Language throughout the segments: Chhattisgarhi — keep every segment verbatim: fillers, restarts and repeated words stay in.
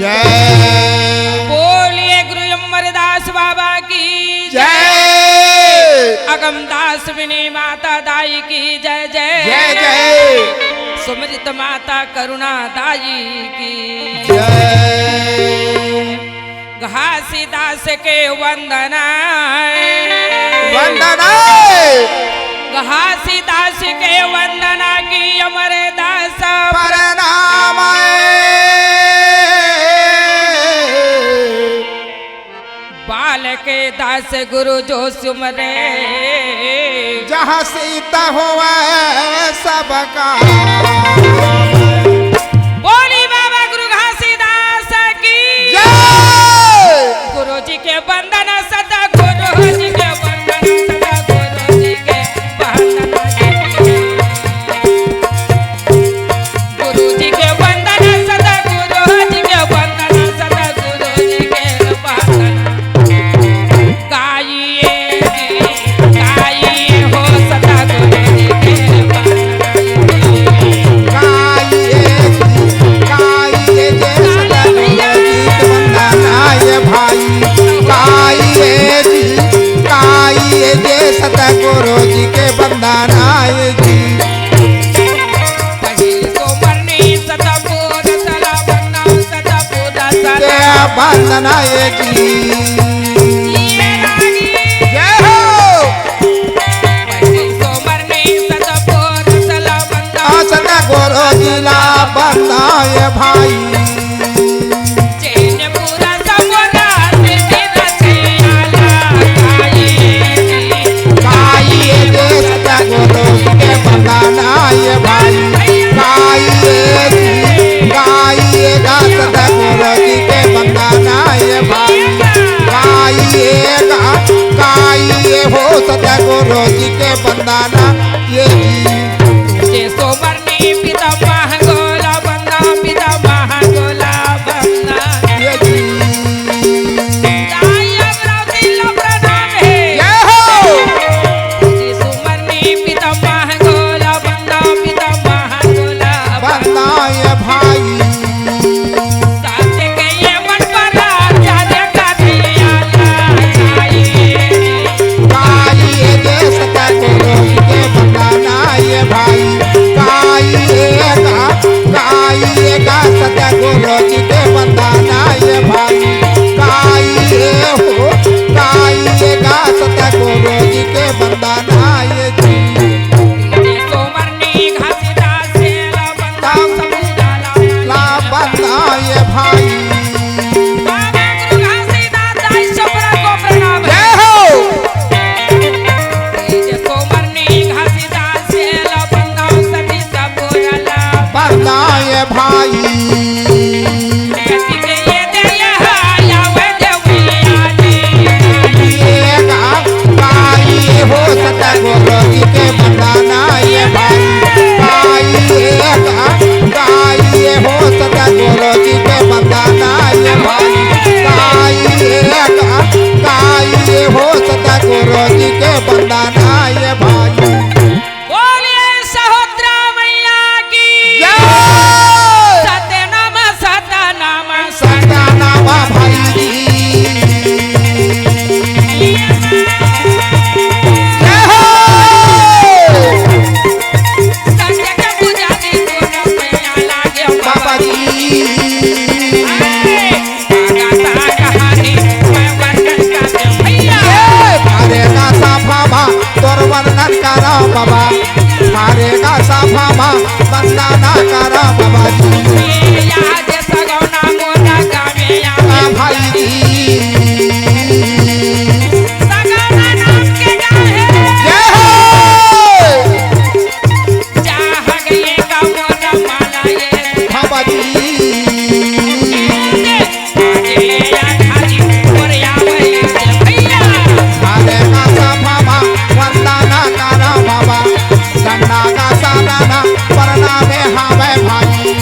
जय। बोलिए गुरु अमरदास बाबा की जय। अगमदास विनी माता दाई की जय जय। जय जय। सुमरित माता करुणा दाई की जय। घासीदास के वंदना। वंदना। घासीदास के वंदना की अमरदास प्रणाम। बालक दास गुरु जो सुमरे। जहाँ सीता होवे सबका। बोली बाबा गुरु घासीदास की जय। गुरु जी के वंदना, सदा गुरु जी के वंदना, सदा गुरु जी के वंदना। गुरु जी के वंदना, सदा गुरु जी के वंदना, सदा गुरु जी के वंदना। गाइए जी, गाइए हो सदा गुरु जी के वंदना। गाइए जी, गाइए जय सदा गुरु जी के वंदना ये भाई। गाइए जी, गाइए जय सदा गुरु जी के वंदना ये जी। पहिल सोमरनी सतपुर सला बन्ना सतपुर सला। जय वंदना ये जी। ये रागी। जय हो। पहिल सोमरनी सतपुर सला बन्ना। आ सदा गुरु जी ला वंदना ये भाई। चैनपुरा समुरा से तेरा चैयाला गाइए। गाइए जय सतगुरु जी के वंदना ये भाई। गाइए जी, गाइए गा सतगुरु जी के वंदना ये भाई। गाइए गा, गाइए हो सतगुरु जी के वंदना ये जी। जे सोमरनी पिता महागोला बंदा, पिता महागोला बंदा। ये जी। दाई अमरावती ला प्रणाम हे। जय हो। जे सोमरनी पिता महागोला बंदा, पिता महागोला बंदा। बंदा ये भाई। साथ के ये मन पर राजा रे का दिया ला गाइए। गाइए जय सतगुरु जी के वंदना ये भाई। गाइए गा, गाइए गा सतगुरु जी के वंदना ये भाई। गाइए हो, गाइए गा सतगुरु जी के वंदना ये जी। सोमरनी घासीदास से ला बंदा, सबूरा ला ला बंदा ये भाई। बाबा गुरु घासीदास दाई सबरा को प्रणाम। जय हो। जे सोमरनी घासीदास से ला बंदा सती सबूरा ला बंदा ये भाई। गति के ये दे ये हाया वे दे उया जी। ये गा, गाइए हो सतगुरु जी के वंदना ये भाई। गाइए गा, गाइए हो सतगुरु जी के वंदना ये भाई। गाइए गा, गाइए हो सतगुरु जी के वंदना ये भाई। बोलिए सहोत्रा मैया की जय। सतनाम, सतनाम, सतनाम भाई जी। जय हो। संजय के पुजारी को मैया लागे बाबा जी। गाता कहानी मैं वर्णन कर दे भैया। ए, थारे का साफा बा, तोर वर्णन करा बाबा। थारे का साफा बा, वंदना करा बाबा जी। ए, आज सगौना मोरा गावे आ आ भाई जी। सगौना नाम के गाए। जय हो। चाह गए का मोरा माला ये। बाबा जी। थारे का सफामा वंदना करा बाबा, गंगा का साधना प्रणाम हावे भाई।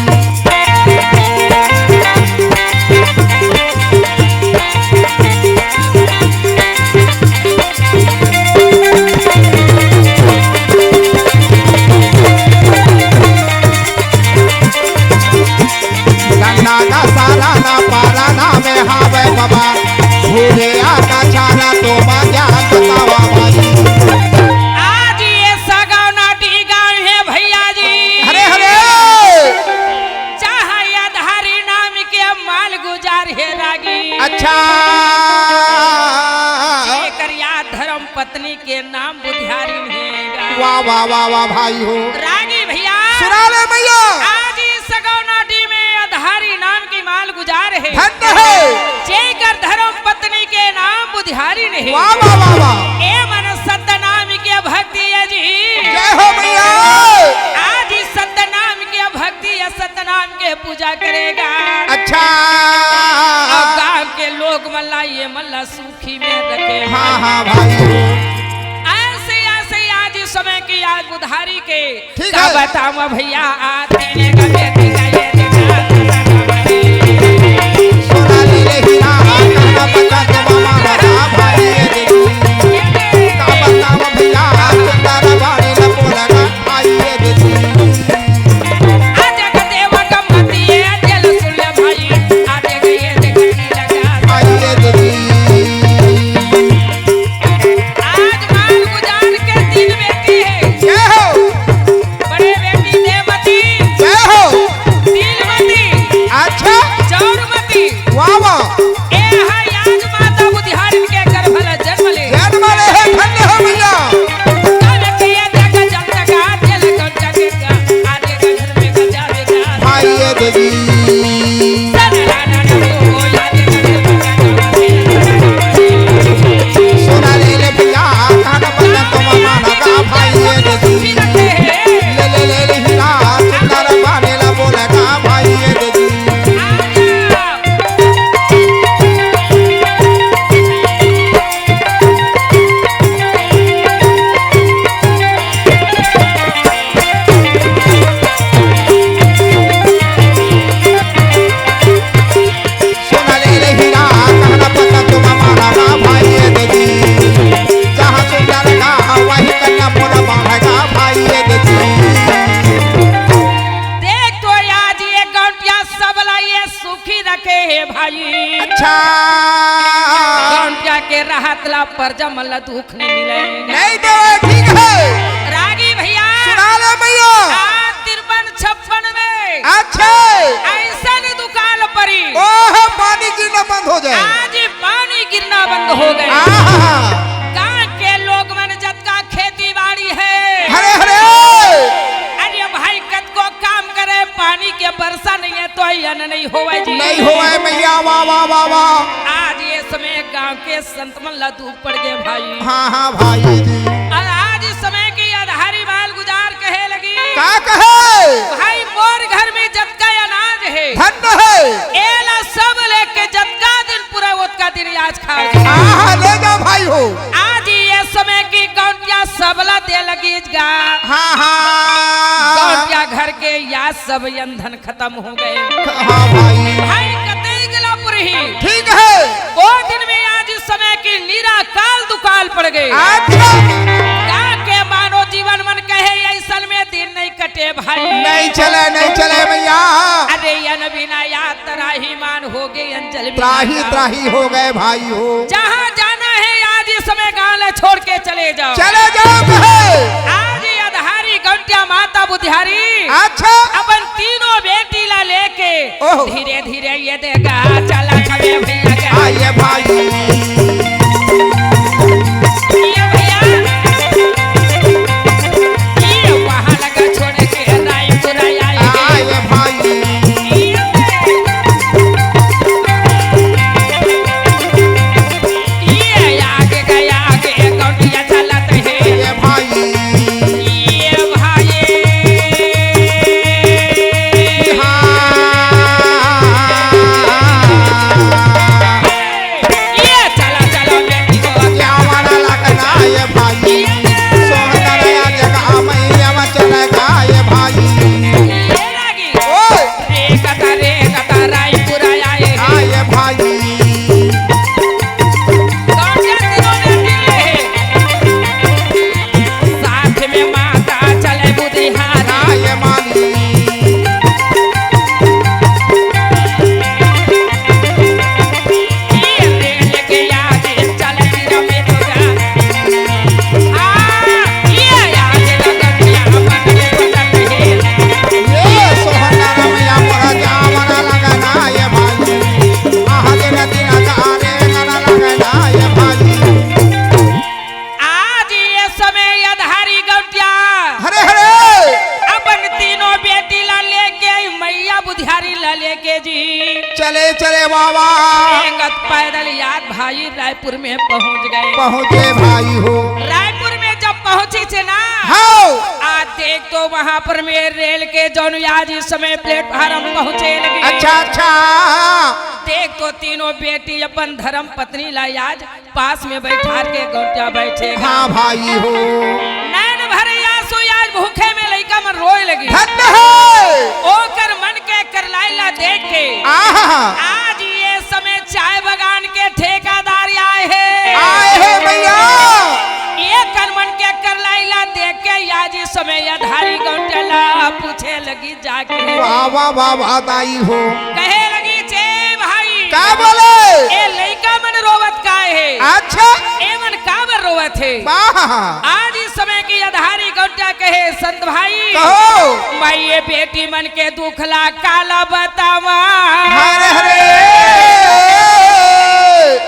वाह, वाह, वाह, वाह, भाई हो। रागी भैया। सुना ले मैया। आज इस गौनाडी में अधारी नाम की माल गुजार हे। धन्य हे। जेकर धर्म पत्नी के नाम बुधियारिन हे। वाह, वाह, वाह, वाह। ए मन सत्य नाम के भक्ति हे जी। जय हो मैया। आज इस सत्य नाम के भक्ति या सत्य नाम के पूजा करेगा। अच्छा। अउ गांव के लोग मन ला, ये मन ला सुखी में रखे। हाँ, हाँ, भाई हो। ऐसे, ऐसे आज इस समय की आज बुधियारी के ठीक का हे। बताऊं भैया, आज तेरे का बेटी का ये देखा। सोना ले ले हीरा, काना बचा तो मामा रहा भाई ये देखी। का बताऊं भैया, सुंदर बाड़ी न बोला ना भाई ये देखी। आज का देवा का मती है, दिल सुन ले भाई, आज का ये देखी लगा। भाई ये देखी। आज माल गुजार के तीन बेटी हे। जय हो। बड़े बेटी देवमती। जय हो। तिलमती। अच्छा। चौरमती। वाह, वाह। ए हा आज माता बुधियारिन के गर्भ ला जन्म ले। जन्म ले हे, धन्य हो मैया। तब किया जग जग जग आज ले कौन जगेगा, आज के घर में गजावेगा। भाई ये देवी। सोना ले ले भैया, कान बजा तो मामा लगा भाई ये दे दी। ले ले ले ले हीरा, सुंदर बाने ला बोला का भाई ये दे दी। सोना ले ले हीरा, कहना पता तुम हमारा ना भाई ये दे दी। जहाँ सुंदर का वही कन्या मोरा बांधेगा भाई ये दे दी। देख तो आज ये गौंटिया सबला ये सुखी रखे हे भाई। अच्छा। गौंटिया के रहत ला परजा मन ला दुख नहीं मिले। नहीं देवे, ठीक हे। रागी भैया। सुना ले मैया। आज तिरपन छप्पन में। अच्छा। ऐसन दुकाल परी। ओह, पानी गिरना बंद हो जाए। आज पानी गिरना बंद हो गए। आहा। गांव के लोग मन जतका खेती बाड़ी हे। हरे हरे। अरे भाई, कतको काम करे, पानी के बरसा नहीं हे तो अन्न नहीं होवे जी। नहीं होवे मैया, वाह, वाह, वाह, वाह। आज ये समय गांव के संत मन ला दुख पड़ गे भाई। हाँ, हाँ, भाई जी। अउ आज इस समय की अधारी माल गुजार कहे लगी। का कहे? भाई, मोर घर में जतका अनाज हे, धन हे। एला सब लेके जतका दिन पूरा ओतका दिन आज खाए। हाँ, हाँ, ले जाओ भाई हो। आज ये समय की गौंटिया सबला दे लगी गा। हाँ, हाँ। गौंटिया घर के या सब अन्न धन खतम हो गए। हाँ भाई। भाई कतई गला पुरही। ठीक हे। ओ दिन में आज इस समय की निरा काल दुकाल पड़ गए। अच्छा। का के मानो जीवन मन कहे ऐसन में दिन नहीं कटे भाई। नहीं चले, नहीं चले मैया। अरे अन्न बिना या त्राही मान हो गए, अन्न जल बिना त्राही, का। त्राही हो गए भाई हो। जहाँ जाना हे आज इस समय गाँव ला छोड़ के चले जाओ। चले जाओ कहे। आज ये अधारी गौंटिया माता बुधियारी अच्छा। अपन तीनों बेटी ला लेके ओहो। धीरे धीरे ये देखा चला छवे भैया के। आइए भाई। ये भैया, ये वहाँ लगा छोड़ के रायपुर आए। आइए भाई। ये ये आगे गया, आगे गौंटिया चलत हे। ये भाई। ये भाई। हाँ। ये चल के जी। चले, चले बाबा। एंगत पैदल याद भाई रायपुर में पहुंच गए। पहुंचे भाई हो। रायपुर में जब पहुंची थे ना, हाँ। आज देख तो वहां पर में रेल के जौन याद इस समय प्लेटफार्म पहुंचे लगी। अच्छा, अच्छा। देख तो तीनों बेटी अपन धर्म पत्नी ला याद पास में बैठार के गौंटिया बैठे। हाँ भाई हो। नैन भरे आंसू, आज भूखे में लइका मन रोए लगी। धन्य है। ओकर मन के करलाइला देख के आहा। आज ये समय चाय बागान के ठेकेदार आए हे। आए हे भैया। ये कर मन के करलाइला देख के आज इस समय ये धारी गौंटिया ला पूछे लगी जाके। वाह, वाह, वाह, वाह, दाई हो। कहे लगी, "चे भाई।" का बोले? ए लइका मन रोवत काय हे? अच्छा। ए मन काबर रोवत हे? वाह। आज इस समय की अधारी गौंटिया कहे, "संत भाई।" कहो। मैं ये बेटी मन के दुख ला काला बतावा। हरे, हरे।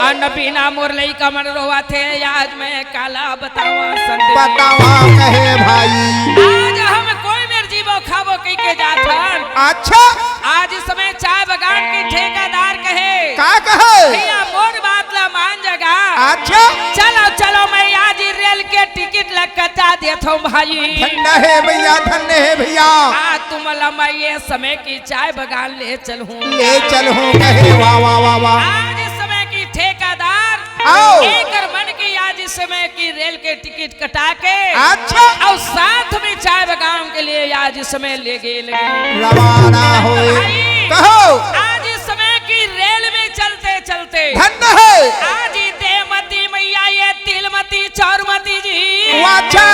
अन्न बिना मोर लइका मन रोवत हे, आज मैं काला बतावा संत जी। बतावा कहे भाई। आज हम कोई मेर जीवो खावो कहि के जाथन। अच्छा। आज इस समय चाय बागान के ठेकेदार कहे। का कहे? भैया मोर बात ला मान जगा। अच्छा। चलो, चलो, मैं आज ही रेल के टिकट ला कटा देत हूँ भाई। धन्य हे भैया, धन्य हे भैया। आज तुम ला मैं ये समय की चाय बागान ले चलूँ। ले चलूँ कहे, वाह, वाह, वाह, वाह। आज इस समय की ठेकेदार आओ। एकर मन की आज इस समय की रेल के टिकट कटा के अच्छा। अउ साथ में चाय बागान के लिए आज इस समय ले गए लगे। रवाना होए। भाई, कहो। आज इस समय की रेल में चलते चलते धन्य हे। आज ही देवमती मैया ये तिलमती चौरमती जी। वाचा।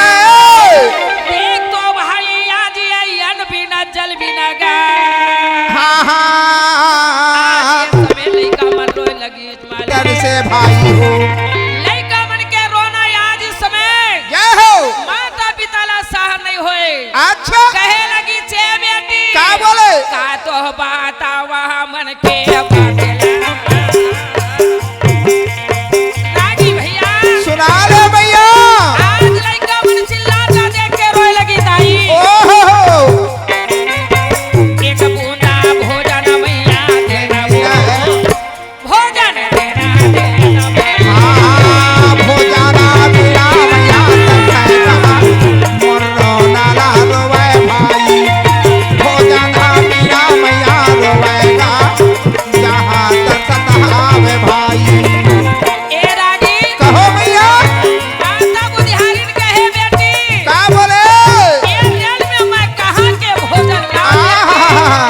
देख तो भाई आज ये अन्न बिना जल बिना गा। हाँ, हाँ। आज ये समय लइका मन रोए लगी। डर से भाई हो। लइका मन के रोना आज इस समय जय हो। माता पिता ला सहन नहीं होए। अच्छा। कहे लगी, "चे बेटी।" का बोले? "का तो बात वहाँ मन के बात ला।" रागी भैया। सुना ले भैया। आज लइका मन चिल्लाता देख के रोए लगी दाई। ओहो। एक बूंदा भोजन मैया देना। भोजन तेरा देना। हाँ, भोजन तेरा मैया देना। मोर रोना ला रोवे भाई। भोजन तेरा मैया रोवेगा। जहाँ दर्शन आवे भाई। ए रागी। कहो भैया। माता बुधियारिन कहे बेटी। का बोले? ए रेल में मैं कहाँ के भोजन लाऊं? आहा।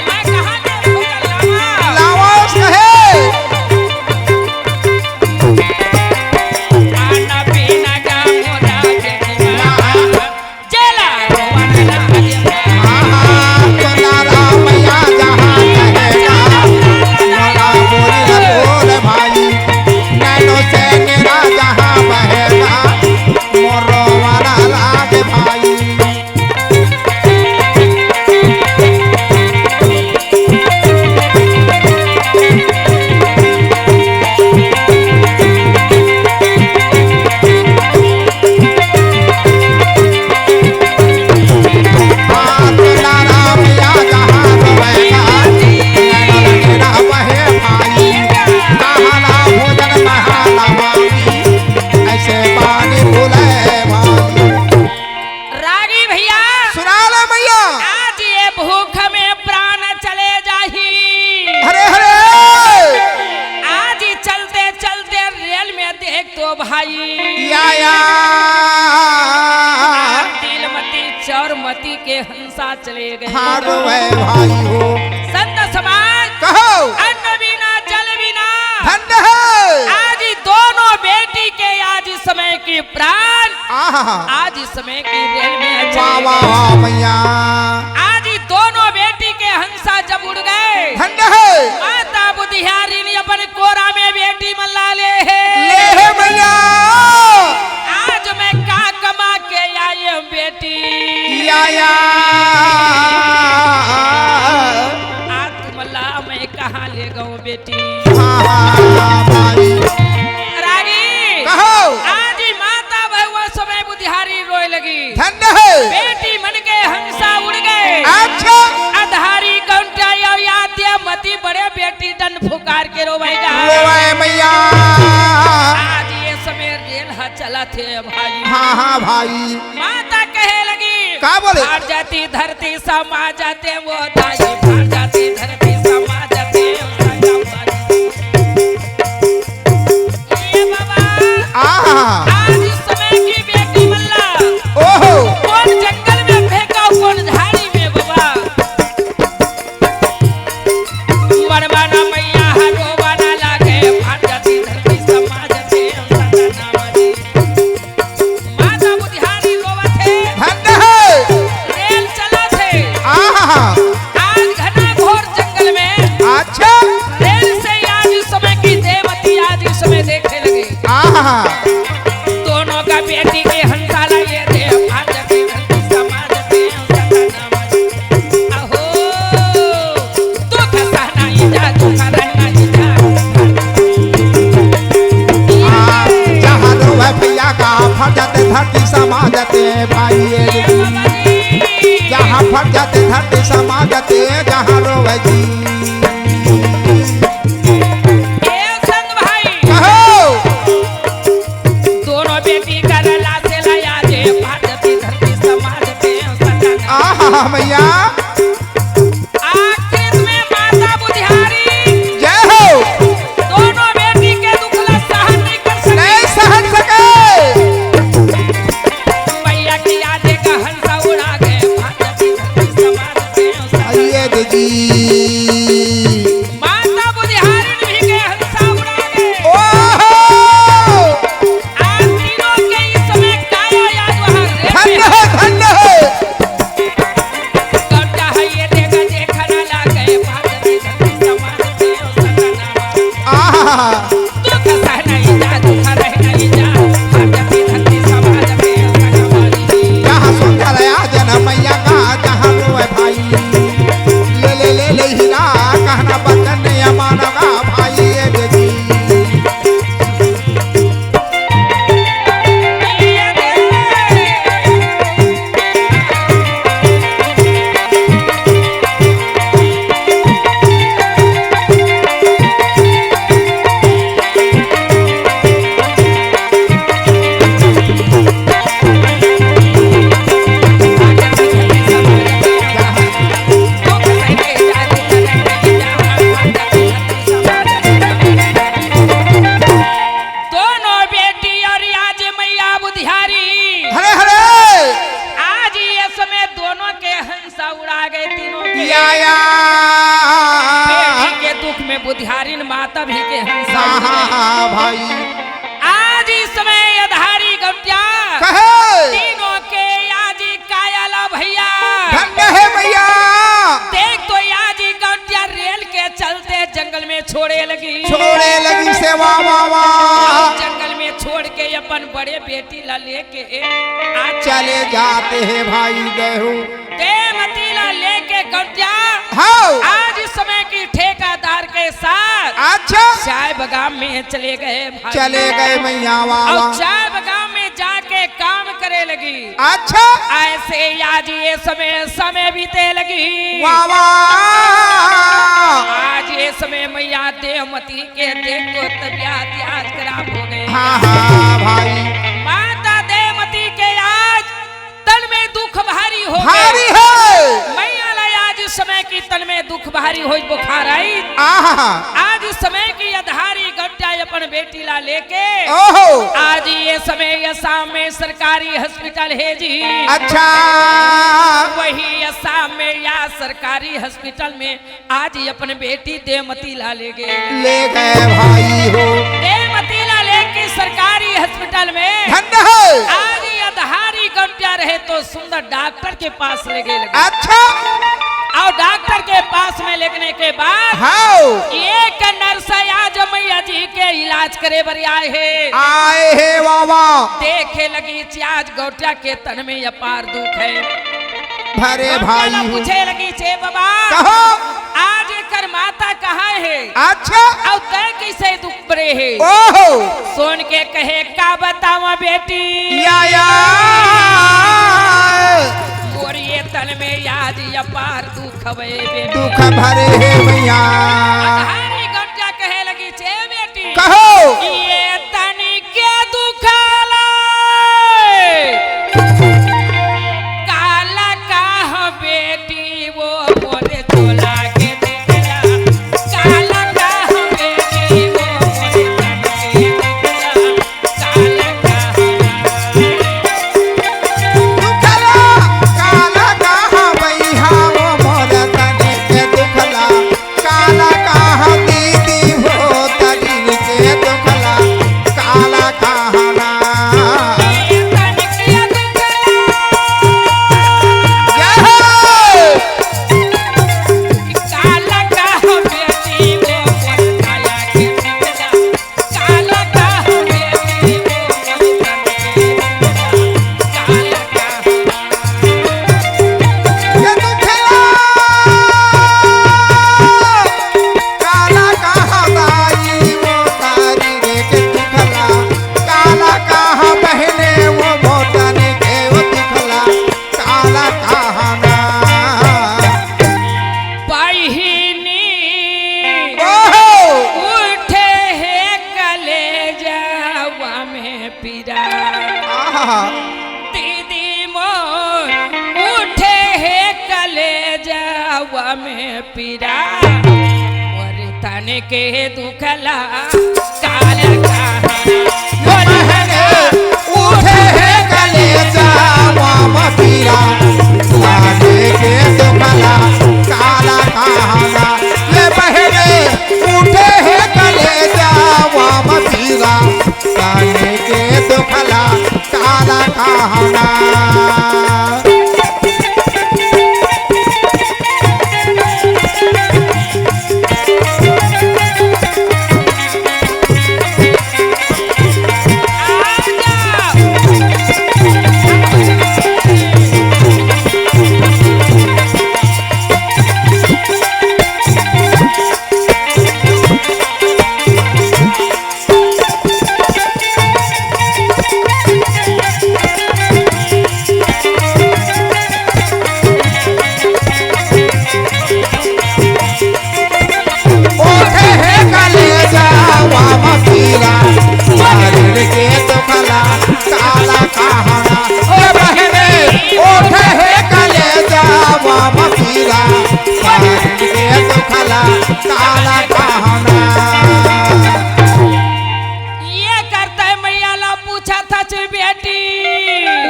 मैं कहाँ के भोजन लाऊं? लावस कहे। खाना पीना का मोरा के दिमाग। चला। आहा, चला रामैया जहाँ कहेगा, मोरा बोल बोल भाई, नैनो से मेरा जहाँ बहेगा, मोरो वाला राग भाई। रागी भैया। सुना ले भैया। आज ये भूख में प्राण चले जाही। हरे हरे। आज ही चलते चलते रेल में देख तो भाई। या या। तिलमती चौरमती के हंसा चले गए। हाँ रोवे भाई हो। संत समाज। कहो। अन्न बिना जल बिना। धन्य है। आज ही दोनों बेटी के आज इस समय की प्राण आहा। आज इस समय की रेल में वाह, चले वाह, गए। वाह, मैया। आज ही दोनों बेटी के हंसा जब उड़ गए। धन्य है। माता बुधियारिन अपन कोरा में बेटी मन ला ले हे। ले हे, मैया। आज मैं का कमा के आई हूँ बेटी। या, या। आज तुम ला मैं कहाँ ले गऊं बेटी? हाँ, हाँ, भाई। रागी। कहो। आज ही माता बहुआ समय बुधियारी रोए लगी। धन्य है। बेटी मन के हंसा उड़ गए। अच्छा। अधारी गौंटिया रोवय मैया। आज ये समय रेल ह चलत हे भाई। हाँ, हाँ भाई। माता कहे लगी, का बोले? फाट जाती धरती समा जाते वो दाई, फाट जाती धरती समा जाते वो दाई। ए बाबा, आहा। आज इस समय की बेटी मल्ला, ओहो। कौन जंगल में फेंका, कौन झाड़ी में बाबा। मरवाना मैया हरो वाला लागे, फाट जाती धरती समा जाते सतना नाम जी। माता बुधियारी रोवत हे। धन्य हे। रेल चलत हे। आहा। आज घना घोर जंगल में। अच्छा। रेल से आज इस समय की देवती आज इस समय देखे लगे। आहा। दोनों का बेटी के हंसाला ये दे, आज के धरती समाज दे, सतना नाम। अहो, दुख सहना ही जा, दुख रहना ही जा। हाँ, जहाँ रोवे भैया का फट जाते धरती समाज ते भाई ये जी। जहाँ फट जाते धरती समाज ते जहाँ रोवे जी। ए संत भाई। कहो। दोनों बेटी का लाश लाया जे, भारती धरती समाज ते सतना। आहा, मैया। आखिर में माता बुधियारी जय हो। दोनों बेटी के दुख ला सहन नहीं कर सके। नहीं सहन सके। मैया की याद का हंसा उड़ा गए, भारती धरती समाज ते सतना। आइए दे जी। माता बुधियारिन भी के हंसा उड़ा गए। ओहो! आज तीनों के इस समय काया याद वहाँ रे धन्य है, धन्य है। कब्जा है ये देखा, देखा ना लागे, भारती धरती समाज ते सतना। आहा। दुख सह नहीं जा, दुख रह नहीं जा, भारती धरती समाज ते सतना। जहाँ सुंदर आयोजन मैया का, जहाँ रोए भाई। ले, ले, ले, ले हीरा, कहना बचन नहीं मानोगा भाई, ये दे दी। दोनों बेटी और आज मैया बुधियारी। हरे हरे। आज ये समय दोनों के हंसा उड़ा गए तीनों के। या, या। बेटी के दुख में बुधियारिन माता भी के हंसा हाँ, उड़ा हाँ, गए। हाँ, भाई। आज इस समय अधारी गौटिया कहे। तीनों के आज काया ला भैया। धन्य है मैया। देख तो आज गौटिया रेल के चलते जंगल में छोड़े लगी। छोड़े लगी से वाह, वाह, वाह। जंगल में छोड़ के अपन बड़े बेटी ला लेके आज चले जाते हैं भाई गए हो। देवमती ला लेके गौटिया हाँ। आज इस समय की ठेकेदार के साथ अच्छा। चाय बागान में चले गए भाई। चले गए मैया वाह, और वाह। चाय बागान में जाके काम करे लगी। अच्छा। ऐसे आज ये समय, समय बीते लगी। वाह, वाह। आज ये समय मैया देवमती के देख तो तबियत आज खराब हो गई। हाँ, हाँ, भाई। माता देवमती के आज तन में दुख भारी हो गए। भारी है। मैया ला आज इस समय की तन में दुख भारी होई, बुखार आई। आहा। आज इस समय की अधारी गौटिया अपन बेटी ला लेके ओहो। आज ये समय असम में सरकारी हॉस्पिटल है जी। अच्छा। वही असम में या सरकारी हॉस्पिटल में आज ही अपन बेटी देवमती ला ले गए। ले गए भाई हो। देवमती ला लेके सरकारी हॉस्पिटल में धन्य है। आज ही अधारी गौटिया रहे तो सुंदर डॉक्टर के पास ले गए लगे। अच्छा। और डॉक्टर के पास में लेगने के बाद हाँ। एक नर्स आज मैया जी के इलाज करे बर आए हे। आए हे बाबा। देखे लगी आज गौटिया के तन में अपार दुख है। भरे गौटिया भाई ला हो। पूछे लगी, "चे बाबा, कहो। आज एकर माता कहाँ है? अच्छा। अउ तै कैसे दुख परे हे?" ओहो। सुन के कहे, "का बतावा बेटी? या, या। मोर ये तन में आज अपार दुख हवे बेटी।" दुख भरे हे मैया। अधारी गौटिया कहे लगी, "चे में पीरा, मोर तन के दुखला काला कहाना। ये बहने उठे हे कलेजा वाम पीरा, तन के दुखला काला कहाना। ये बहने उठे हे कलेजा वाम पीरा, तन के दुखला काला कहाना। ओठे हे कलेजा वाम पीरा, मारिल के दुखला काला कहाना। ए बहने, ओठे हे कलेजा वाम पीरा, मारिल के दुखला काला कहाना। ये करता है मैया ला पूछा था चे बेटी।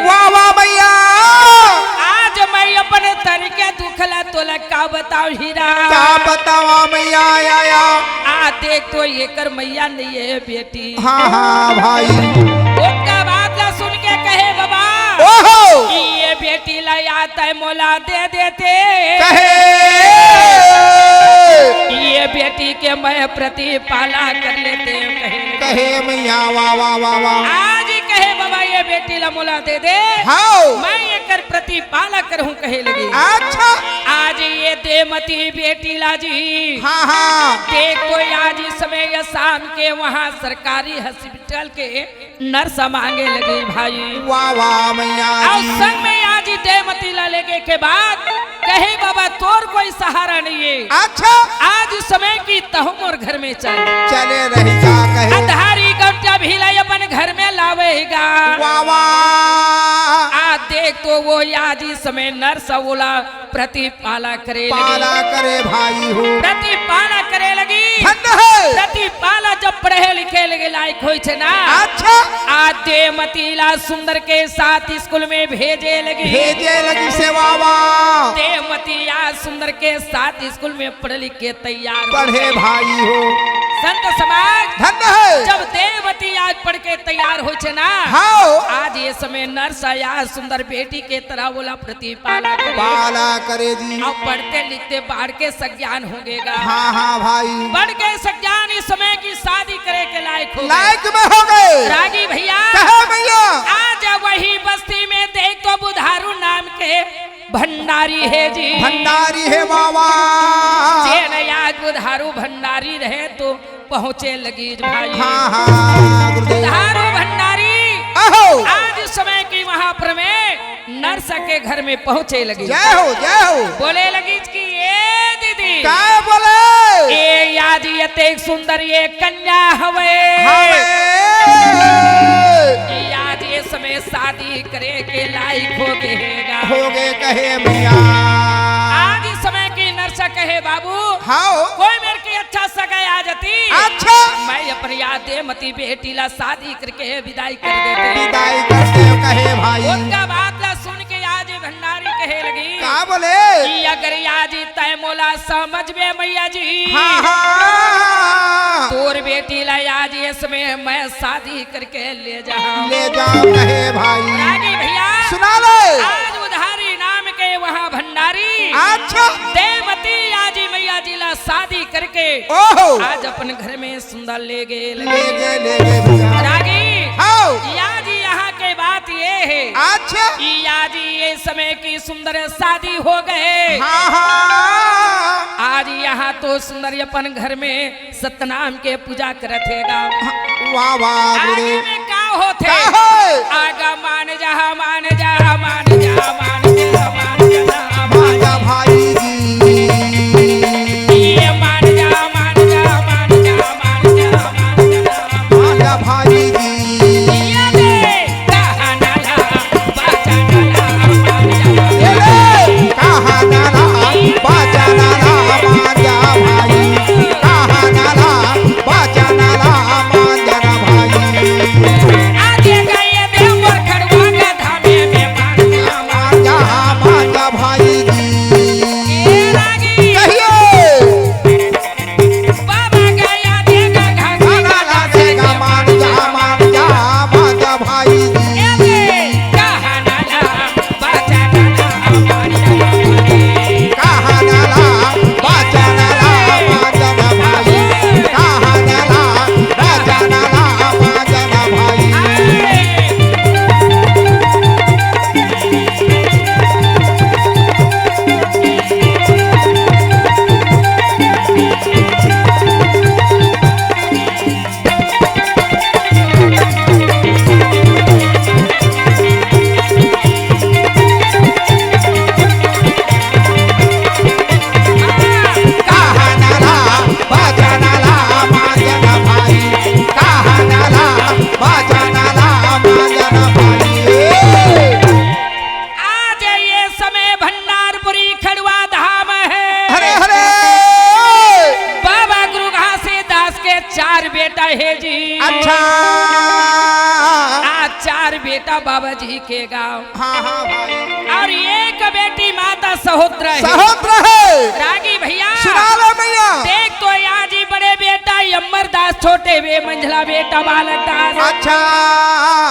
वाह, वाह, मैया। आज मैं अपने तन के दुखला तोला का बताओ हीरा। का बतावा मैया, या, या। आ देख तो एकर मैया नहीं है बेटी। हाँ, हाँ, भाई। ओकर बात ला सुन के कहे बाबा ओहो। कि ये बेटी ला याद है मोला दे देते। कहे। ये बेटी के मैं प्रतिपाला कर लेते कहे। कहे मैया, वाह, वाह, वाह, वाह। आज ही कहे बाबा ये बेटी ला मोला दे दे। हाँ। मैं एकर प्रतिपाला करहूँ कहे लगी। अच्छा। आज ये देमती बेटी ला जी। हाँ, हाँ। देख तो आज इस समय ये शाम के वहाँ सरकारी हॉस्पिटल के नर्स मांगे लगी भाई। वाह, वाह, मैया और जी। संग में आज ही देमती ला लेके के बाद कहे बाबा तोर कोई सहारा नहीं है। अच्छा। आज समय की तहु मोर घर में चल। चले रही का कहे। अधारी गमटा भी लाई अपन घर में लावेगा। वाह, वाह। आ देख तो वो आज ही समय नर्स ओला प्रतिपाला करे लगी। पाला करे भाई हो। प्रतिपाला करे लगी। धन्य है। प्रतिपाला जब पढ़े लिखे लगे लायक होय छे ना। अच्छा। आ देमती ला सुंदर के साथ स्कूल में भेजे लगी। भेजे लगी से वाह, वाह। देमती आ सुंदर के साथ स्कूल में पढ़ लिख के तैयार हो पढ़े गई। भाई हो। संत समाज धन्य है। जब देमती आज पढ़ के तैयार होय छे ना। हाँ। आज ये समय नर्स या सुंदर बेटी के तरह ओला प्रतिपाला करे। पाला करे जी। अब पढ़ते लिखते बाढ़ के सज्ञान हो गेगा। हाँ, हाँ भाई। बढ़ के सज्ञान इस समय की शादी करे के लायक हो गए। लायक में हो गए। रागी भैया। कहे भैया। आज वही बस्ती में देख तो बुधारू नाम के भंडारी है जी। भंडारी है बाबा। जेन आज बुधारू भंडारी रहे तो पहुँचे लगी भाई। हाँ, हाँ, गुरुदेव। बुधारू भंडारी अहो। आज समय की वहाँ पर में नर्स के घर में पहुँचे लगी। जय हो, जय हो। बोले लगी कि ए दीदी। का बोले? ए आज ये तेज सुंदर ये कन्या हवे। हवे। ए आज ये समय शादी करे के लायक हो गेगा। हो गे कहे मैया। आज इस समय की नर्स कहे बाबू। हाँ। कोई मेरे की अच्छा सगाई आ जाती। अच्छा। मैं अपनी याद देमती बेटी ला शादी करके विदाई कर देते। विदाई करते कहे भाई। उनका बात ला सुन के आज भंडारी कहे लगी। का बोले? कि अगर आज तय मोला समझ में मैया जी। हाँ, हाँ। तोर बेटी ला आज इसमें मैं शादी करके ले जाऊं। ले जाऊं कहे भाई। रागी भैया। सुना ले। आज उधारी नाम के वहाँ भंडारी। अच्छा। देवती आज मैया जी ला शादी करके ओहो। आज अपन घर में सुंदर ले गे लगे। ले गे, ले गे भैया। रागी। हाँ। या जी यहाँ के बात ये है। अच्छा। कि या जी ये समय की सुंदर शादी हो गए। हाँ, हाँ। आज यहाँ तो सुंदर अपन घर में सतनाम के पूजा करत हे गा। वाह, वाह, आगे गुरु। में का होथे? का होय? आगा मान जा, मान जा, मान जा, मान जा, मान जा, मान जा। मान जा भाई जी। ये मान जा, मान जा, मान जा, मान जा, मान जा। मान जा भाई जी। ये ले, कहा ना ला, बाजा ना ला, मान जा। ये ले, कहा ना ला, बाजा ना सहोत्र हे। सहोत्र हे। रागी भैया। सुना ले मैया। देख तो आज ही बड़े बेटा अमर दास, छोटे बे मंझला बेटा बालक दास। अच्छा।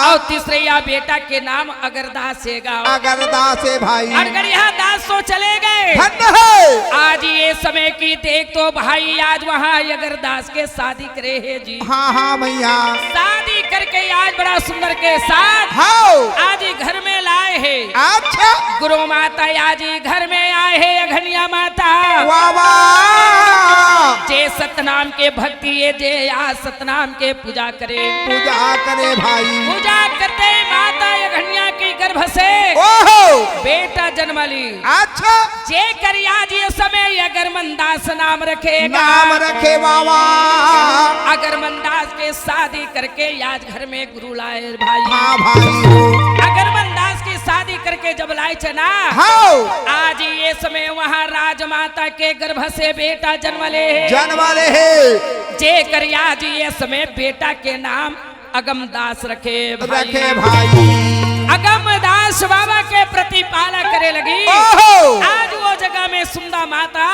अउ तीसरइया बेटा के नाम अगरदास हे गा। अगरदास हे भाई। अगरिया दास तो चले गए। धन्य हे। आज ये समय की देख तो भाई, आज वहाँ अगरदास के शादी करे हे जी। हाँ, हाँ, मैया। शादी करके आज बड़ा सुंदर के साथ हाँ। आज ही घर में लाए हे। अच्छा। गुरु माता आज ही घर में आए हे, अघनिया माता। वाह, वाह। जे सतनाम के भक्ति हे, जे आज सतनाम के पूजा करे। पूजा करे भाई। पूजा करते ही माता अघनिया के गर्भ से ओहो। बेटा जन्म ली। अच्छा। जेकर आज ये समय अगरमन दास नाम रखे गा। नाम रखे बाबा। अगरमन दास के शादी करके आज घर में गुरु लाए भाई। हाँ भाई हो। अगरमन दास की शादी करके जब लाए चना। हाँ। आज ये समय वहाँ राजमाता के गर्भ से बेटा जन्म ले हे। जन्म ले हे। जेकर आज ये समय बेटा के नाम अगमदास रखे भाई। रखे भाई। अगमदास बाबा के प्रतिपाला करे लगी। ओहो। आज वो जगह में सुंदा माता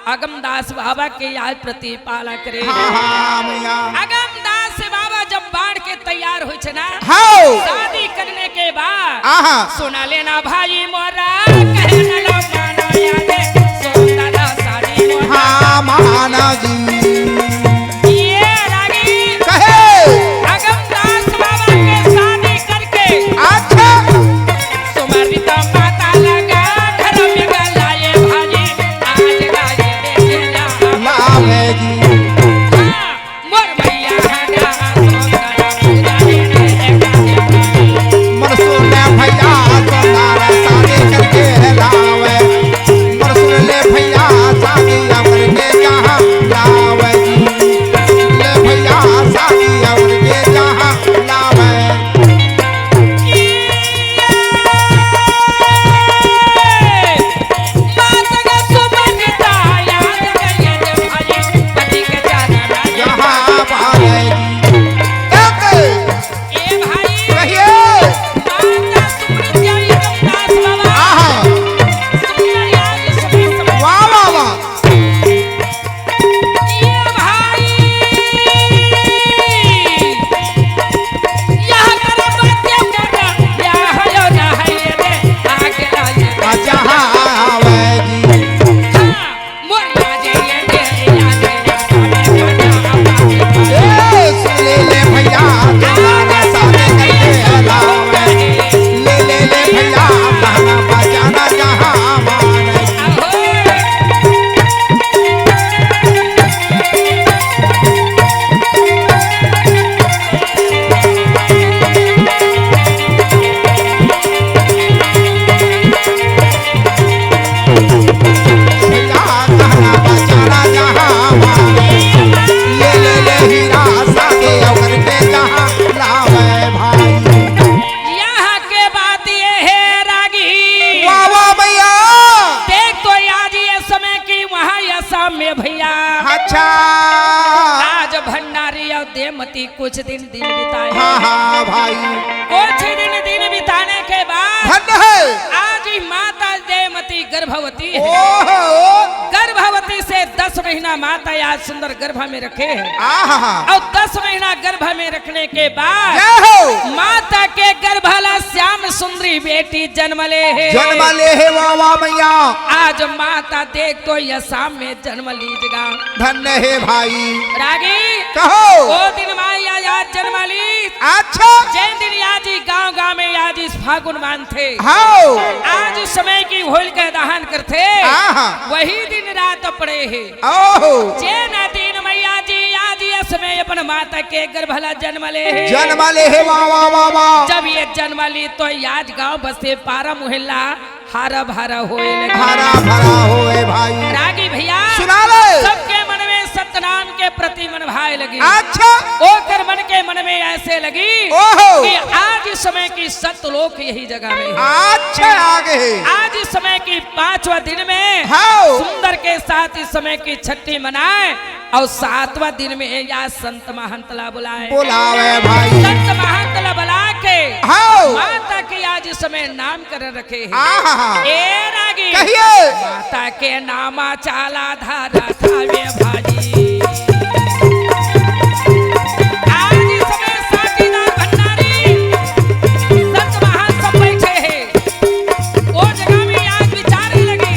अगमदास बाबा के आज प्रतिपाला करे। हाँ, हाँ, मैया। अगमदास बाबा जब बाढ़ के तैयार होय छे ना, हाँ। शादी करने के बाद आहा। सुना लेना भाई मोरा, कहे न लो माना यादे, सुंदर शादी मोरा। हाँ, माना जी। ये रागी कहे। अगमदास बाबा के शादी करके अच्छा। तुम्हारी तो माता लगा घर में गलाए भाई, आज गाए देखे ना। लावे जी। हाँ, मोर भैया हटा सोना पूजा रे। मन सुन ले भैया, सोनार शादी करके लावे। मन सुन ले भैया, शादी करके जहाँ लावे जी। ले भैया, शादी करके जहाँ लावे। जहाँ पावे। ए भाई। कहिए। आहा। वाह, वाह, वाह। ये भाई, यहाँ कर बच्चे कर, यहाँ हो ना है ये दे, आगे लाइए। अच्छा, हाँ, हाँ, भाई जी। हाँ, मोर लाजे ये दे, लाजे। ए, सुन ले, ले भैया, तुम्हारा साथ करके लावे। ले, ले, ले भैया, गाना बजाना जहाँ माने। यहाँ के बात ये है रागी। वाह, वाह, भैया। देख तो आज ये समय की वहाँ ये शाम में भैया। अच्छा। आज भंडारी और देवमती कुछ दिन, दिन बिताए। हाँ, हाँ, भाई। कुछ दिन, दिन बिताने के बाद धन्य है। आज ही माता देवमती गर्भवती है। ओहो। गर्भवती से दस महीना माता आज सुंदर गर्भ में रखे है। आहा। और दस महीना गर्भ में रखने के बाद जय हो। माता के गर्भ ला श्याम सुंदरी बेटी जन्म ले है। जन्म ले है, वाह, वाह, मैया। आज माता देख तो ये शाम में जन्म लीजगा। धन्य हे भाई। रागी कहो। ओ दिन माया आज जन्म ली। अच्छा। जैन दिन आज ही गांव गांव में आज इस फागुन मानथे। हाँ। आज समय की होलिका दहन करथे। हाँ, हाँ। वही दिन रात पड़े हे। ओहो। जैन दिन मैया जी आज ये समय अपन माता के गर्भ ला जन्म ले हे। जन्म ले हे, वाह, वाह, वाह, वाह। जब ये जन्म ली तो आज गांव बसे पारा मोहल्ला हरा भरा होए लगे। हरा भरा होए भाई। रागी भैया, सुना ले। सबके मन में सतनाम के प्रति मन भाए लगी। अच्छा। ओकर मन के मन में ऐसे लगी ओहो। कि आज इस समय की सतलोक यही जगह में है। अच्छा, आ गए। आज इस समय की पांचवा दिन में हाँ। सुंदर के साथ इस समय की छठी मनाए। और सातवां दिन में या संत महंत ला बुलाए। बुलावे भाई। संत महंत ला बुला के हाँ। माता के आज इस समय नामकरण रखे हैं। आहा। ए रागी। कहिए। माता के नाम चाला धरा थावे भाई। आज इस समय साथीदार भंडारी, संत महान सब बैठे हैं। वो जगह में आज विचारे लगे।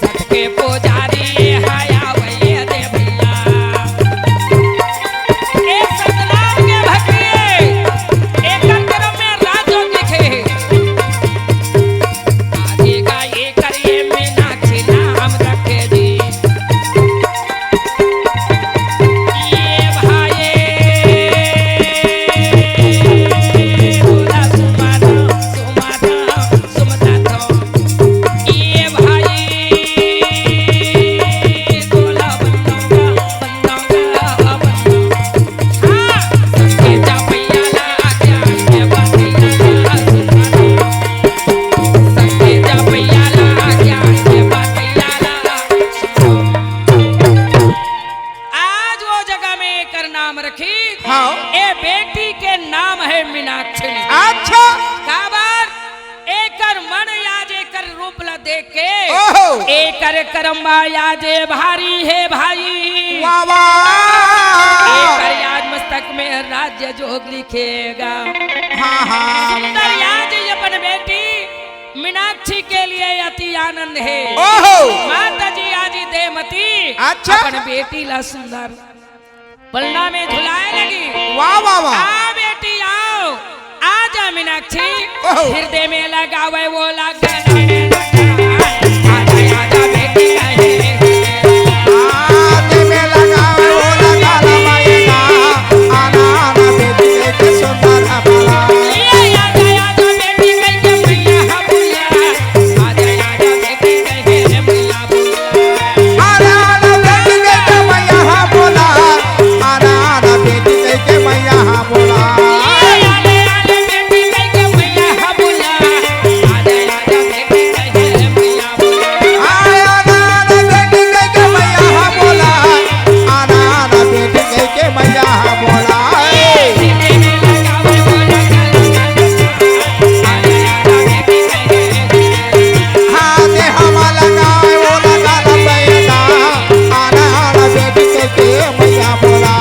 सत के पुजारी हाया वये दे भैया। ए सतनाम के भक्ति, एकर करम में राजो लिखे हे। आगे का एकर ये मीनाक्षी नाम रखे जी। ये भाई, बोला सुमारा, सुमारा। सुमता तो ये भाई तोला बंदोंगा, बंदोंगा, बंदोंगा। हाँ, संगे जा भैया ला, आजा, ये भैया ला, सुमता तो। संगे जा भैया ला, आजा, ये भैया ला, सुमता। आज वो जगह में एकर नाम रखी। हाँ। ए बेटी के नाम है मीनाक्षी। अच्छा। काबर? एकर मन आज एकर रूप ला देख के ओहो। एकर करम आज ए भारी हे भाई। वाह, वाह। एकर आज मस्तक में राज्य जोग लिखेगा। हाँ, हाँ। सुंदर आज अपन बेटी मीनाक्षी के लिए अति आनंद है। ओहो। माता जी आज देमती अच्छा। अपन बेटी ला सुंदर पलना में झुलाए लगी। वाह, वाह, वाह। आ बेटी आओ, आजा मीनाक्षी, ओहो। हृदय में लगावे वो लगा। आजा, आजा बेटी कहे। हाथ में लगावे वो लगा, रमायना, आना, आना, बेटी के सुंदर भला। ए, आजा, आजा बेटी कह के मैया बुला। आजा, आजा बेटी कह के मैया बुला। आना, आना, बेटी कह के मैया बोला। आना, आना, बेटी कह के मैया बोला। आना, आना, बेटी कह के मैया बोला। आना, आना, बेटी कह के मैया बोला। हाथे हवा लगावे, वो लगा ला पैना। आना, आना, बेटी के, के मैया बोला।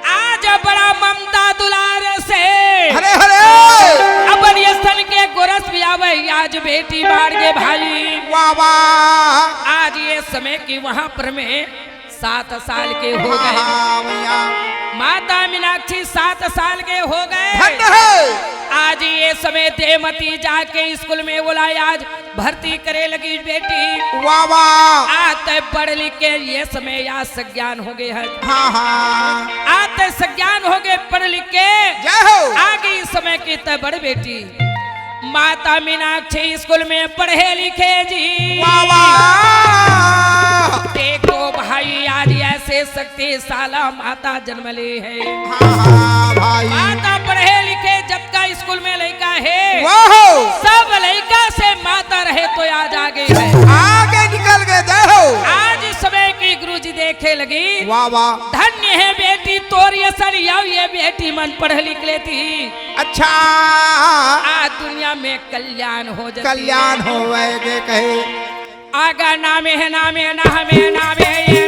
आज बड़ा ममता दुलार से हरे हरे। अपन ये सन के गोरस भी आवे, आज बेटी मार गे भाई। वाह, वाह। आज ये समय की वहां पर में सात साल के हो गए। हाँ, भैया। माता मीनाक्षी सात साल के हो गए। धन्य है। आज ये समय देमती जाके स्कूल में बोला, आज भर्ती करे लगी बेटी। वाह, वाह। आज तय पढ़ लिख के ये समय आज सज्ञान हो गए है। हाँ, हाँ। आज तय सज्ञान हो गए पढ़ लिख के। जय हो। आगे इस समय की तय बड़ बेटी माता मीनाक्षी स्कूल में पढ़े लिखे जी। वाह, वाह। साला माता जन्म ले हे। हाँ, हाँ, भाई। माता पढ़े लिखे जतका स्कूल में लइका हे, वाहो। सब लइका से माता रहे तो आज आगे हे। आगे निकल गए, जय हो। आज समय की गुरुजी देखे लगी, वाह, वाह। धन्य हे बेटी तोर असन, अउ ये बेटी मन पढ़ लिख लेती, अच्छा। आज दुनिया में कल्याण हो जाती। कल्याण होवे के कहे। आगा नामे हे, नामे, नामे, नामे, ये